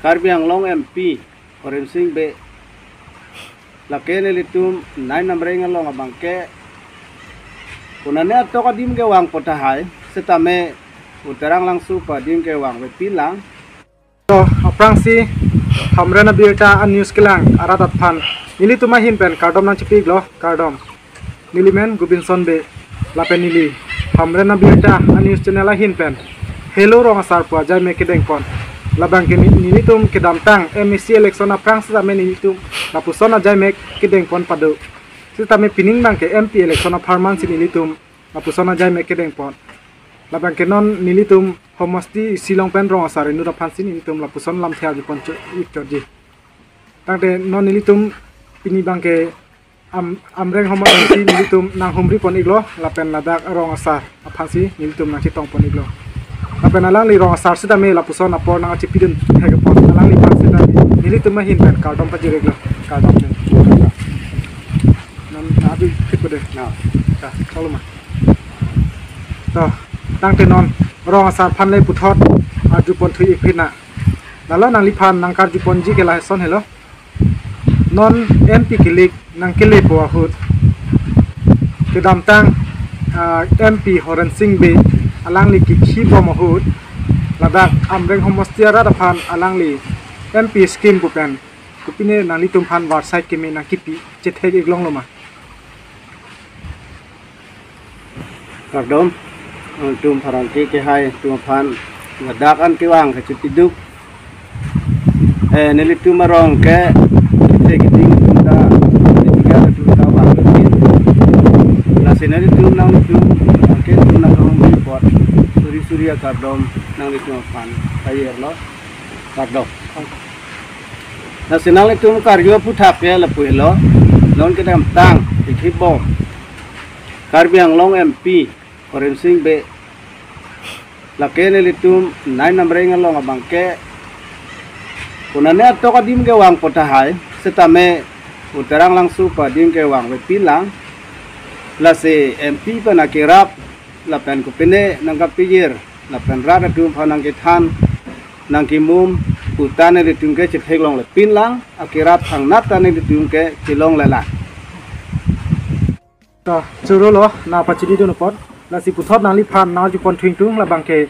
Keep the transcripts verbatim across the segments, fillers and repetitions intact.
Karbi Anglong M P Horen Sing Bey, lake nelitum Nine Amreng along abangke konane atok adim kevang pu tahai, setame Tuliram Langso pu adim kevang vepin lang. To, aphrangsi Hamren Abirta a-news kelang arat aphan nelitum ahin pen kardom nangchepi-iklo, kardom. Neli men Gobinson Bey, lapen neli Hamren Abirta a-news channel ahin pen Hello Rong Asar pu ajai mek kedengpon. Labangke ne-, nelitum kedamtang M A C election aphrang setame nelitum lapuson ajai mek kedengpon pado. Setame pining abangke M P election apharman si nelitum lapuson ajai mek kedengpon. Labangke non nelitum homosti isi along pen Rong Asar inut aphansi nelitum lapuson lamthe arjupon cho-, ik chotji. Tangte non nelitum pini abangke Am-, Amreng homosti nelitum nanghumripon-iklo, lapen ladak Rong Asar aphansi nelitum nangchetongpon-iklo. Lapen alangli Rong Asar setame lapuson apor nangchepidun thekpon, alangliphan setame nelitum ahin pen kardom pajir-iklo, kardom. Non abi thik ko de. Na. Ta, cholo ma. To, tangte non Rong Asar aphan le puthot arjupon thu-ik phi na. Lalo nangliphan nangkarjuponji ke lason helo. Non M P kilik nangkelepo ahut, kedamtang, ah, M P Horen Sing Bey alangli kekhibom ahut, ladak Amreng homosti arat aphan alangli M P scheme pu pen kopine nanglitum aphan varsai keme nangkipi chethek-ik longlo ma? Kardom, nangtum pherangke kehai atum aphan ladak an kevang kachepiduk. Eh, nelitum arong ke, te kiting atum ta, ketika atum ta vang lagi. Lasi nelitum nangtum, ke atum nang kong report, suri suri akardom, nanglitum aphan, kayer lo, kardom. Lasi nanglitum karju aphuthak ke lapu helo, non kedamtang, kekhibom Karbi Anglong M P Horen Sing Bey, lake nelitum Nine Amreng along abangke konane atok adim kevang pu tahai, setame Tuliram Langso pu adim kevang vepin lang. Lasi M P pen akerap, lapen kopine nangkapijir, lapen rat atum aphan nangkethan, nangkemum, pu ta nelitum ke chetheklongle pin lang, akerap thangnat ta nelitum ke chelongle lang. To, choro lo, nangpachinidun apot. Lasi puthot nangliphan nangarjupon thu-ingtung labangke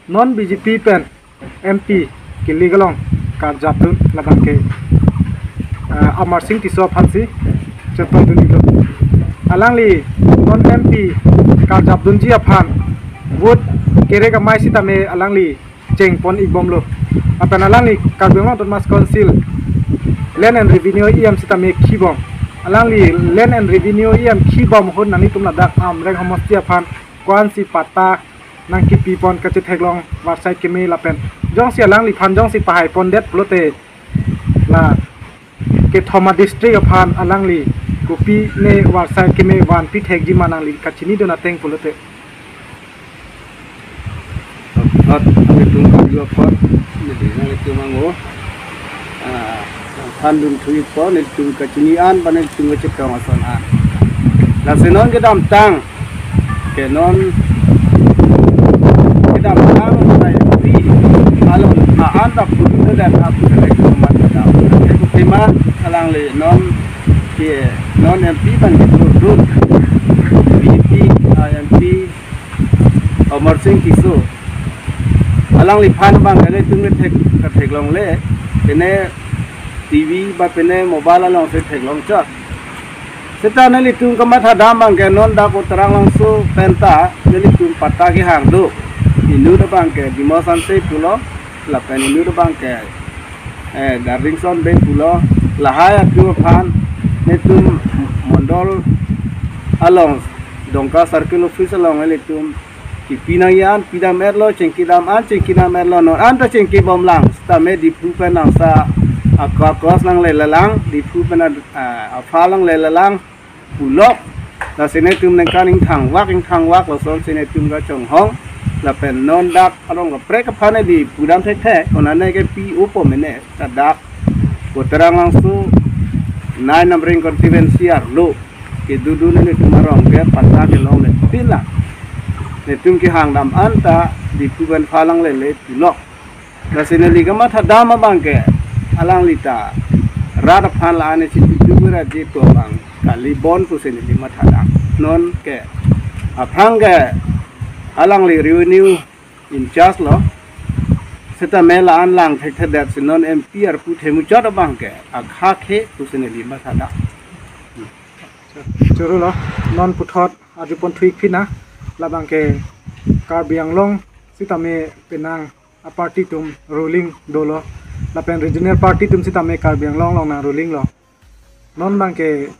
non B J P pen M P kilik along karjapdun labangke, eh, Amarsing Tisso aphansi chetongdun-iklo. Alangli non M P karjapdunji aphan vote kerek amei sitame alangli chengpon-ikbomlo. Lapen alangli Karbi Anglong Autonomous Council Land and Revenue E M sitame khibom. Alangli Land and Revenue E M khibom ahut nanglitum ladak Amreng homosti aphan ko-ansi patta nangkipipon kachetheklong varsai keme lapen jongsi alangliphan jongsi pahaipondet pulote la kethom a-district aphan alangli kopine varsai keme vanpi thekji ma nangli kachinidun ateng pulote. Thot, nelitum karju apot, neli nanglitum ango, ah, thandun thu-ikpo, nelitum kachini an, ba nelitum kachetong ason an. Lasi non kedamtang, ke non kedamtang, ba M P along, ah, an ta pun itu dan aku selek kumat kedam. Itu kima, alangli non, ke non M P ban itu dun. B P, ah, M P, Amarsing Tisso. Alangliphan abang kali tung thek, theklongle, pine T V ba pine mobile alongsi theklong chot. Seta nelitum kamatha dam abangke non dak Tuliram Langso pen ta nelitum patta kehang do. Inut abangke Dimos Hanse pulo, lapen inut abangke, eh, Darlingson Bey pulo, lahai atum aphan nelitum mondol along Dongka Circle Office along nelitum kipi nangji an pidam-etlo, chengkidam an chengkidam-etlo, non an ta chengkibom lang, sitame Diphu pen nangsa ako akos nanglele lang, Diphu pen a, a, apha nanglele lang, pulok. Lasi nelitum ningkan ingthangvak ingthangvak lason si nelitum kachonghong, lapen non dak along kaprek aphan neli pudam thekthe, konane kepi-opo mene, ta dak Tuliram Langso, Nine Amreng constituency arlo kedodun nelitum arong ke patta kelongle pin lang. Nelitum kehang dam an ta Diphu pen apha nanglele pulok. Lasi neli kamathadam abang ke alangli ta rat aphan la-an isi tutu beraji pu abang kali bon pusi neli mathadam. Non ke aphrang ke alangli revenue in charge lo. Seta me la-an lang thekthedet si non M P arpu themuchot abang ke akha khe pusi neli mathadam. Choro lo, non puthot arjupon thuik phina, labang ke Karbi Anglong sitame penang aparty atum ruling dolo, lapen regional party atum sitame Karbi Anglong along nang ruling lo. Non abang ke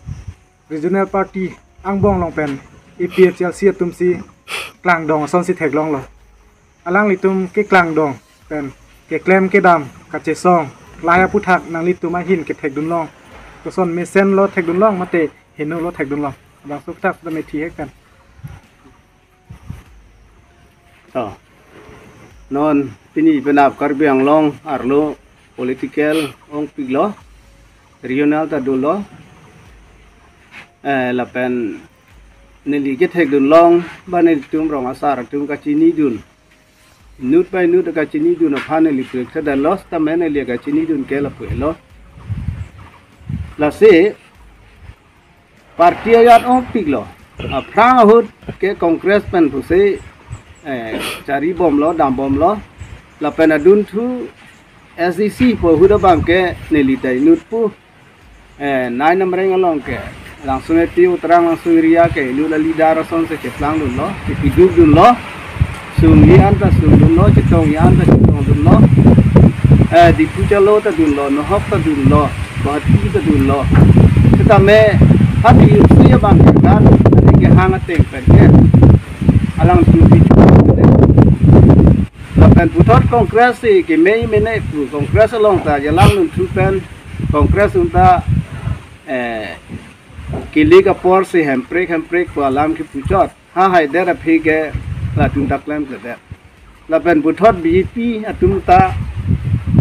regional party angbong along pen A P H L C atum si klangdong asonsi theklonglo. Alanglitum keklangdong pen keklem kedam kachesong lahai aphuthak nanglitum ahin kethekdunlong, koson mesen lo thekdunlong mate heno lo thekdunlong, labangso aphuthak sitame thihek pen. To, non pini penap Karbi Anglong arlo political ongpiklo, regional ta dolo. Eh, lapen neli kethekdunlong ba nelitum rong asar atum kachinidun, inut ba inut kachinidun aphan neli prekthedetlo, sitame neli kachinidun ke lapu-elo. Lasi party ajat ongpiklo. Aphrang ahut ke Congress pen pusi, eh, charibomlo, dambomlo. Lapen adunthu S D C pu ahut abang ke neli ta inut pu, eh, nai namreng along ke Langsun A P, Utarang Langsun area ke inut a leader asonsi keplangdunlo, kepidukdunlo. Sungji an ta sungdunlo, chetongji an ta chetongdunlo. Eh, Diphu chalo ta dunlo, Nohok ta dunlo, Guwahati ta dunlo. Sitame hadi usi abang kan, ani kehang ateng pen ke alangtum pi. Lapen puthot Congress si keme mene pu, Congress along ta jalang nun thu pen Congress atum ta, eh, kilik apor si Hemprek Hemprek pu alam kipuchot. Ha haidet aphi ke latum ta klemkledet. Lapen puthot B J P atum ta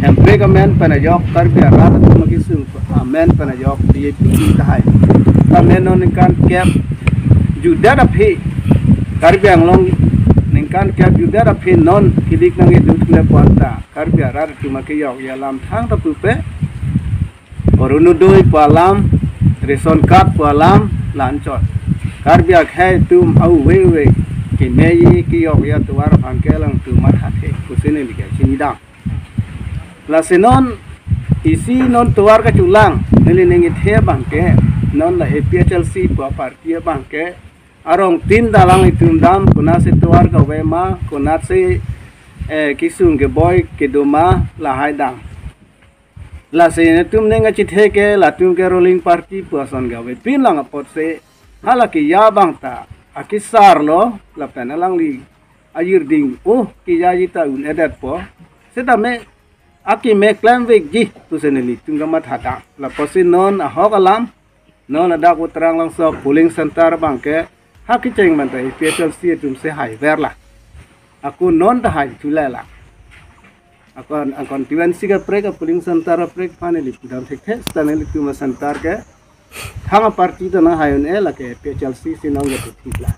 Hemprek amen pen ajok, Karbi arat atum akesung amen pen ajok B J P atum ta hai. Lapen non ningkan kep jutdet aphi, Karbi Anglong ningkan kep jutdet aphi non kilik nangkedun le puan ta Karbi arat atum akejokji alam thangta pupe Orunodoi pu alam, ration card pu alam, la-anchot. Karbi akhei atum auve uve kemeji kejokji atovar aphan ke alangtum mathathe pusi neli kachinidam. Lasi non isi non tovar kachelang, neli ningje-ethe abang ke, non la A P H L C pu aparty abang ke arongtin ta alanglitum dam, konatsi tovar kave ma, konatsi, eh, kesung keboi kedo ma, lahai dam. Lasi netum ning kachethe ke latum ke ruling party pu ason kavepin lang apotsi hala keja abang ta akesar lo, lapen alangli ajirding, oh, kejaji ta un-edetpo. Sitame akeme klemvekji pusi nelitum kamathadam. Lapusi non ahok alam, non ladak Utarang Langso polling center abang ke ha kecheng abang ta A P H L C atum si haiverlo. Ako non ta hai thulela. Ako an, an constituency kaprek, a polling center kaprek aphan neli pudam thekthe, seta nelitum a center ke thang aparty ta nanghai un-e, lake A P H L C si nangkethiklo.